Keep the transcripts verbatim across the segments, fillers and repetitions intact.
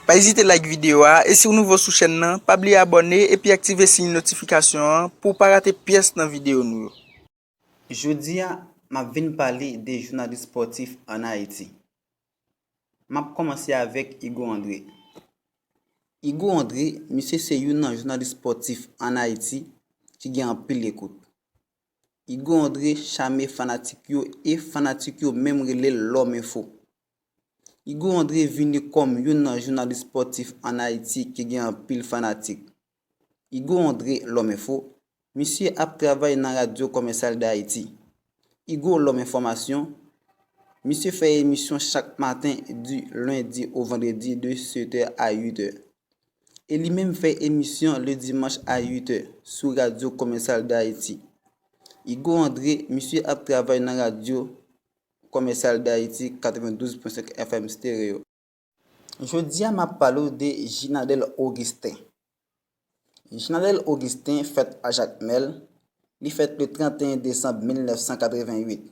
Pa ezite like videyo a, e si w nouvo sou chèn nan, pa bliye abòne epi aktive siy notifikasyon an pou w pa rate pyès nan videyo nou yo. Jodi a, m ap vin pale de jounalis spòtif ann Ayiti. M ap kòmanse avèk Hugo André. Hugo André, misye se youn nan jounalis spòtif ann Ayiti ki gen anpil ekout. Hugo André chame fanatik yo e fanatik yo menm rele l Lòm Enfo. Hugo André vini kòm youn nan jounalis spòtif ann Ayiti ki gen anpil fanatik. Hugo André, Lòm Enfo, misye ap travay nan Radyo Komèsyal Dayiti. Hugo, Lòm Enfòmasyon, misye fè emisyon chak maten di lendi o vandredi de sèt è a uit è. E li menm fè emisyon le dimanche à huit heures sou Radyo Komèsyal Dayiti. Hugo André, misye ap travay nan Radyo Komèsyal Dayiti, katrevendouz pwen senk F M Stereo. Jodi a, m ap pale w de Ginadel Augustin. Ginadel Augustin fèt a Jakmèl, li fèt le trente et un décembre mille neuf cent quatre-vingt-huit.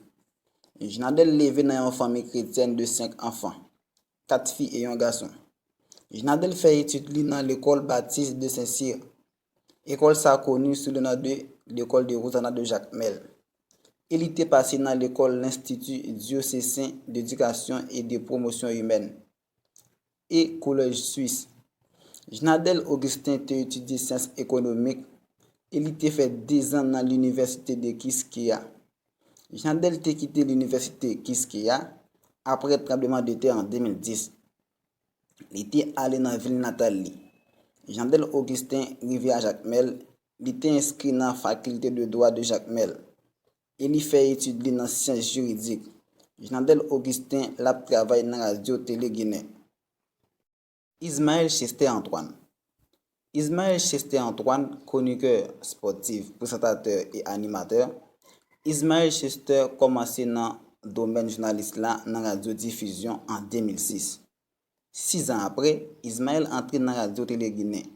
Ginadel leve nan yon fanmi kretyèn de senk anfan, kat fi e yon gason. Ginadel fè etid li nan lekòl Batis de Sen Sir. Ekòl sa koni sou le non de l'école de Rosanna de Jakmèl. E li te pase nan lekòl Lenstiti Dyosesen d'Edikasyon e de Pwomosyon Imèn e Kolèj Swis. Ginadel Augustin te etidye syans ekonomik e li te fè dezan nan Linivèsite de Kiskeya. Ginadel te kite Linivèsite Kiskeya apre tranblemanntè an de mil dis. Li te ale nan vil natal li. Ginadel Augustin rive a Jakmèl, li te enskri nan Fakilte de Dwa de Jakmèl e li fè etid li nan syans jiridik. Ginadel Augustin l ap travay nan Radyo Tele Ginen. Ismaël Chester Antoine. Ismaël Chester Antoine, konikè espòtif, prezantatè e animatè. Ismaël Chester kòmanse nan domèn jounalis la nan radyo difizyon an de mil sis. Sis an apre, Ismaël antre nan Radyo Tele Ginen.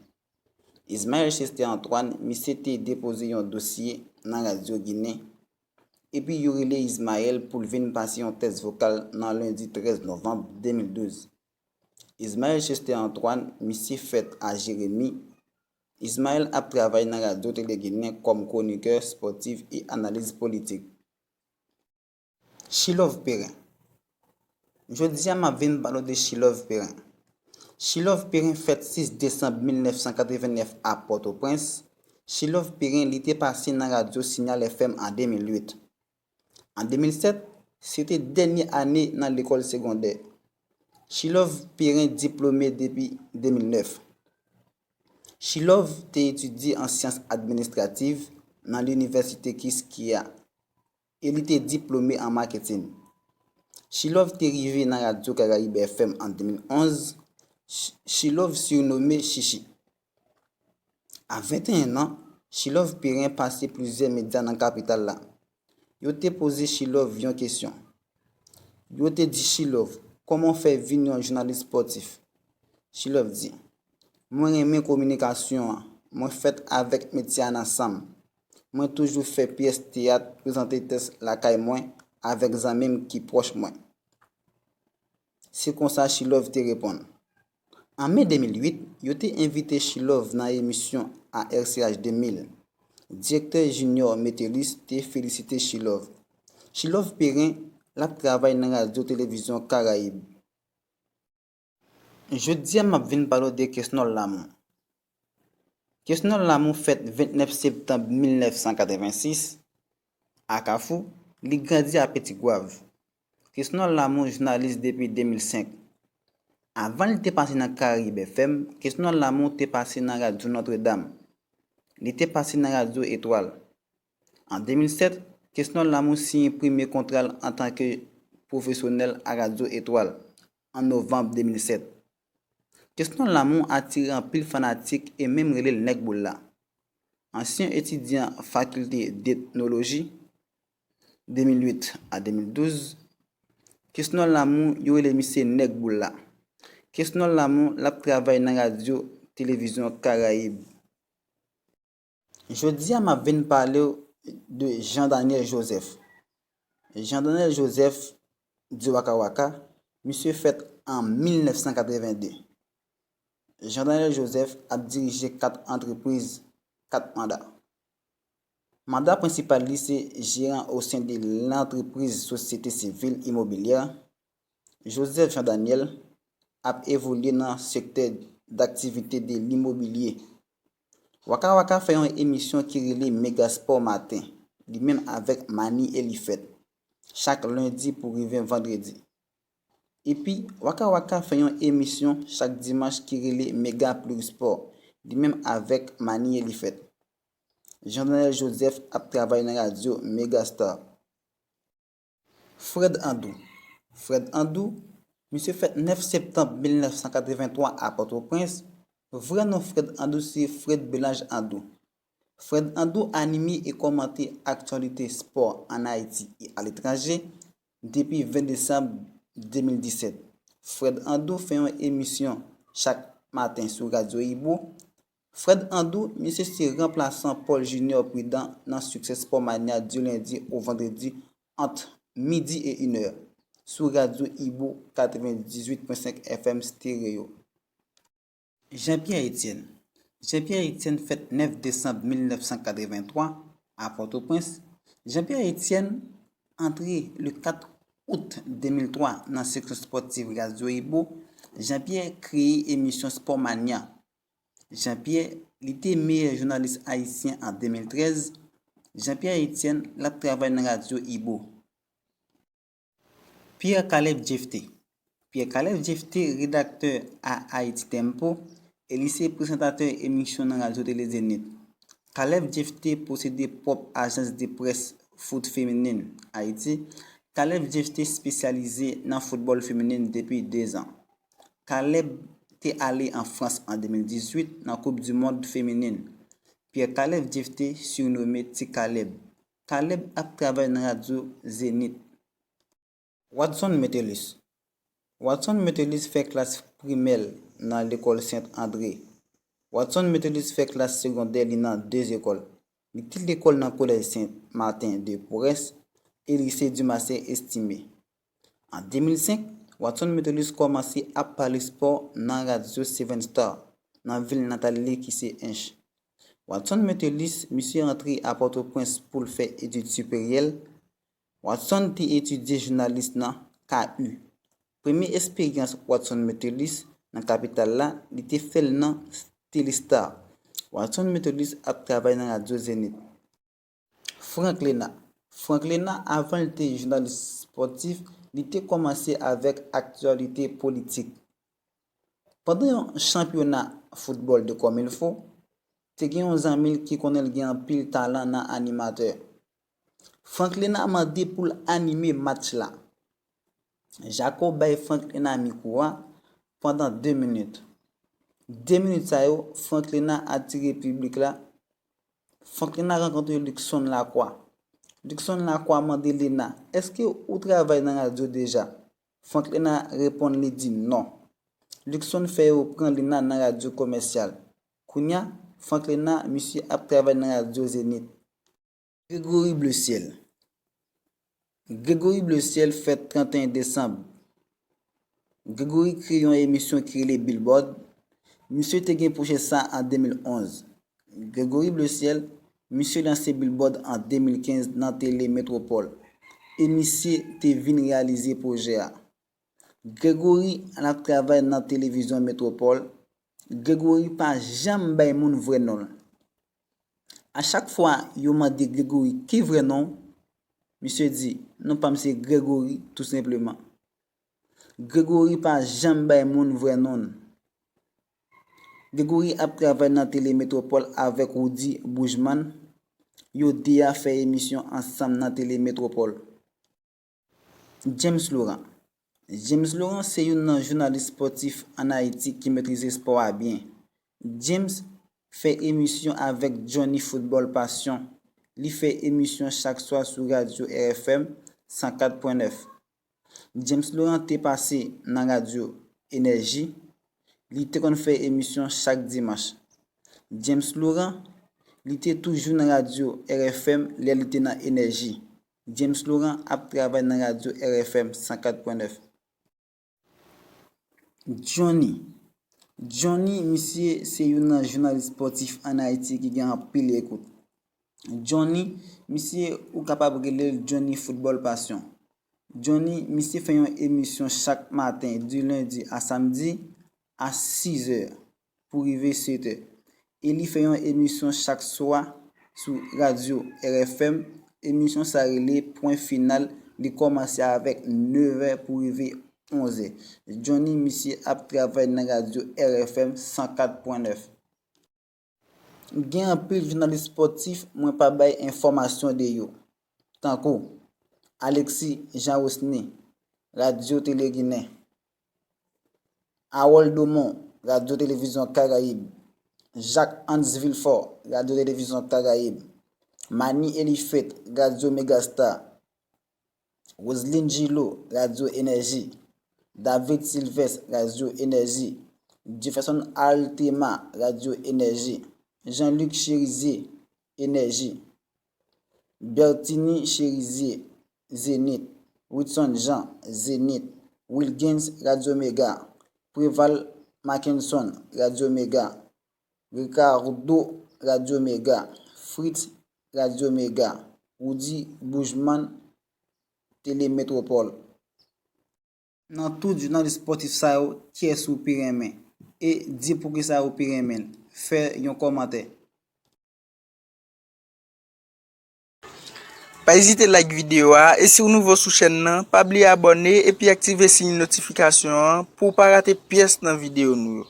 Ismaël Chester Antoine, misye te depoze yon dosye nan Radyo Ginen, epi yo rele Ismaël pou l vin pase yon tès vokal nan lendi trèz novanm de mil douz. Ismaël Chester Antoine, misye fèt a Jeremi. Ismaël ap travay nan Radyo Tele Ginen kòm kwonikè espòtif e analiz politik. Chilove Perrin. Jodi a, m ap vin pale w de Chilove Perrin. Chilove Perrin fèt sis desanm mil nèf san katrevennèf a Pòtoprens. Chilove Perrin, li te pase nan radyo Signal F M an de mil uit. An de mil sèt, se te dènye ane nan lekòl segondè. Chilove Perrin diplome depi de mil nèf. Chilove te etidye an syans administrativ nan Linivèsite Kiskeya e li te diplome an maketin. Chilove te rive nan Radyo Karayib F M an de mil onz. Ch-, Chilove sirnome Chichi. A venteyen an, Chilove Perrin pase plizyè medya nan kapital la. Yo te poze Chilove yon kesyon. Yo te di Chilove, "Kòman w fè vin yon jounalis espòtif?" Chilove di, "Mwen renmen kominikasyon an. Mwen fèt avèk metye a nan san m. Mwen toujou fè pyès teyat, prezante tès lakay mwen avèk zanmi m ki pwòch mwen." Se konsa Chilove te reponn. An me de mil uit, yo te envite Chilove nan emisyon A R C H de mil. Direktè Junior Metellus te felisite Chilove. Chilove Perrin, l ap travay nan Radyo Televizyon Karayib. Jodi a, m ap vin pale w de Kesnòl Lamou. Kesnòl Lamou fèt vennèf septanm mil nèf san katrevensis a Kafou, li grandi a Petit Goâve. Kesnòl Lamou jounalis depi de mil senk. Avan li te pase nan Karayib F M, Kesnòl Lamou te pase nan Radyo Notre Dame. Li te pase nan Radyo Etwal. An de mil sèt, Kesnòl Lamou siyen premye kontra l antanke pwofesyonèl a Radyo Etwal an novanm de mil sèt. Kesnòl Lamou atire anpil fanatik e menm rele l Nèg Boul la. Ansyen etidyan Fakilte d'Etnoloji, de mil uit a de mil douz, Kesnòl Lamou, yo rele misye Nèg Boul la. Kesnòl Lamou, l ap travay nan Radyo Televizyon Karayib. Jodi a, m ap vin pale w de Jean Daniel Joseph. Jean Daniel Joseph di Waka Waka, misye fèt an mil nèf san katreven de. Jean Daniel Joseph ap dirije kat antrepriz, kat manda. Manda prensipal li se jeran o sen de lantrepriz Sosyete Sivil Imobilyè. Joseph Jean Daniel ap evolye nan sektè daktivite de limobilye. Waka Waka fè yon emisyon ki rele Mega Sport Maten, li menm avèk Mani Elifèt, chak lendi pou rive vandredi. Epi, Waka Waka fè yon emisyon chak dimanch ki rele Mega Plus Sport, li menm avèk Mani Elifèt. Jean Daniel Joseph ap travay nan radyo Megastar. Fred Andou. Fred Andou, misye fèt nèf septanm mil nèf san katreven twa a Pòtoprens. Vrè non Fred Andou se Fred Belange Andou. Fred Andou anime e kòmante aktyalite spò ann Ayiti e aletranje depi ven desanm de mil disèt. Fred Andou fè yon emisyon chak maten sou Radyo Ibo. Fred Andou, misye se ranplasan Paul Junior Prudent nan Succès Sport Mania du lundi au vendredi ant midi e inè sou Radyo Ibo katrevendizuit pwen senk F M Stereo. Jean-Pierre Etienne. Jean-Pierre Etienne fèt nèf desanm mil nèf san katreven twa a Pòtoprens. Jean-Pierre Etienne antre le kat out de mil twa nan seksyon spòtif Radyo Ibo. Jean-Pierre kreye emisyon Sport Mania. Jean-Pierre, li te meyè jounalis ayisyen an de mil trèz. Jean-Pierre Etienne, l ap travay nan Radyo Ibo. Pierre Caleb Jephté. Pierre Caleb Jephté, redaktè a Haïti Tempo, e li se prezantatè emisyon nan Radyo Tele Zenith. Caleb Jephté posede pwòp ajans de près foot feminen Ayiti. Caleb Jephté espesyalize nan foutbòl feminen depi de zan. Caleb te ale an Frans an de mil dizuit nan Koup di Mond feminen. Pierre Caleb Jephté, sirnome Ti Caleb. Caleb ap travay nan Radyo Zenith. Watson Metellus. Watson Metellus fè klas primè l nan lekòl Sent Andre. Watson Metellus fè klas segondè li nan de lekòl. Li te lekòl nan Kolèj Sen Maten de Pwens e Lise Dumarsais Estimé. An de mil senk, Watson Metellus kòmanse ap pale spò nan radyo Seven Star, nan vil natal li ki se Ench. Watson Metellus, misye antre a Pòtoprens pou l fè etid siperyè l. Watson te etidye jounalis nan K U. Premye esperyans Watson Metellus nan kapital la, li te fè l nan Telestar. Watson Metellus ap travay nan radyo Zenith. Frank Lena. Frank Lena, avan l te jounalis spòtif, li te kòmanse avèk aktyalite politik. Pandan yon chanpyona foutbòl de kòm il fo, te gen yon zanmi l ki konnen l gen anpil talan nan animatè. Frank Lena mande pou l anime match la. Jaco bay Frank Lena mikwo a pandan de minit. De minit sa yo, Frank Lena atire piblik la. Frank Lena rankontre Luckson Lacroix. Luckson Lacroix mande Lena, "Èske ou travay nan radyo deja?" Frank Lena reponn li di non. Luckson fè yo pran Lena nan radyo komèsyal. Kounya, Frank Lena, misye ap travay nan radyo Zenith. Gregory Bleuciel. Gregory Bleuciel fèt tranteyen desanm. Gregory kreye yon emisyon ki rele Billboard. Misye te gen pwojè sa an de mil onz. Gregory Bleuciel, misye lanse Billboard an de mil kenz nan Tele Metropole. E misye te vin reyalize pwojè a. Gregory al ap travay nan televizyon Metropole. Gregory pa janm bay moun vrè non l. A chak fwa yo mande Gregory ki vrè non w, misye di, "Non pa m se Gregory, tou senpleman." Gregory pa janm bay moun vrè non l. Gregory ap travay nan Tele Metropole avèk Roody Boujman. Yo de a fè emisyon ansanm nan Tele Metropole. James Laurent. James Laurent se youn nan jounalis spòtif ann Ayiti ki metrize spò a byen. James fè emisyon avèk Johnny Football Passion. Li fè emisyon chak swa sou radyo R F M san kat pwen nèf. James Laurent te pase nan radyo Enèji. Li te konn fè emisyon chak dimanch. James Laurent, Li te toujou nan radyo R F M lè li te nan Enèji. James Laurent ap travay nan radyo R F M san kat pwen nèf. Johnny. Johnny, misye se youn nan jounalis spòtif ann Ayiti ki gen anpil ekout. Johnny, misye, ou kapab rele l Johnny Football Passion. Johnny, misye fè yon emisyon chak maten, di lendi a samdi, a sizè pou rive setè. E li fè yon emisyon chak swa sou radyo R F M. Emisyon sa rele Pwen Final. Li kòmanse avèk nevè pou rive onzè. Johnny, misye ap travay nan radyo R F M san kat pwen nèf. Gen anpil jounalis spòtif mwen pa bay enfòmasyon de yo, tankou Alexis Jean Rosny, Radyo Tele Ginen, Harold Domon, Radyo Televizyon Karayib, Jacques Hans Vilfort, Radyo Televizyon Karayib, Mani Elifet, Radyo Megastar, Roseline Gillot, Radyo Enèji, David Sylvestre, Radyo Enèji, Jefferson Altema, Radyo Enèji, Jean-Luc Chérizier, Enèji, Bertini Chérizier, Zenith, Whitson Jean, Zenith, Wilgens, Radyo Mega, Préval Mackenson, Radyo Mega, Ricardo, Radyo Mega, Fritz, Radyo Mega, Rudy Boujman, Tele Metropole. Nan tout jounalis spòtif sa yo, kiyès ou pi renmen? E di poukisa ou pi renmen l. Fè yon kòmantè. Pa ezite like videyo a, e si w nouvo sou chèn nan, pa bliye abòne epi aktive siy notifikasyon an pou w pa rate pyès nan videyo nou yo.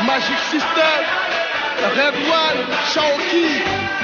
Magic System, Red One, Cherokee.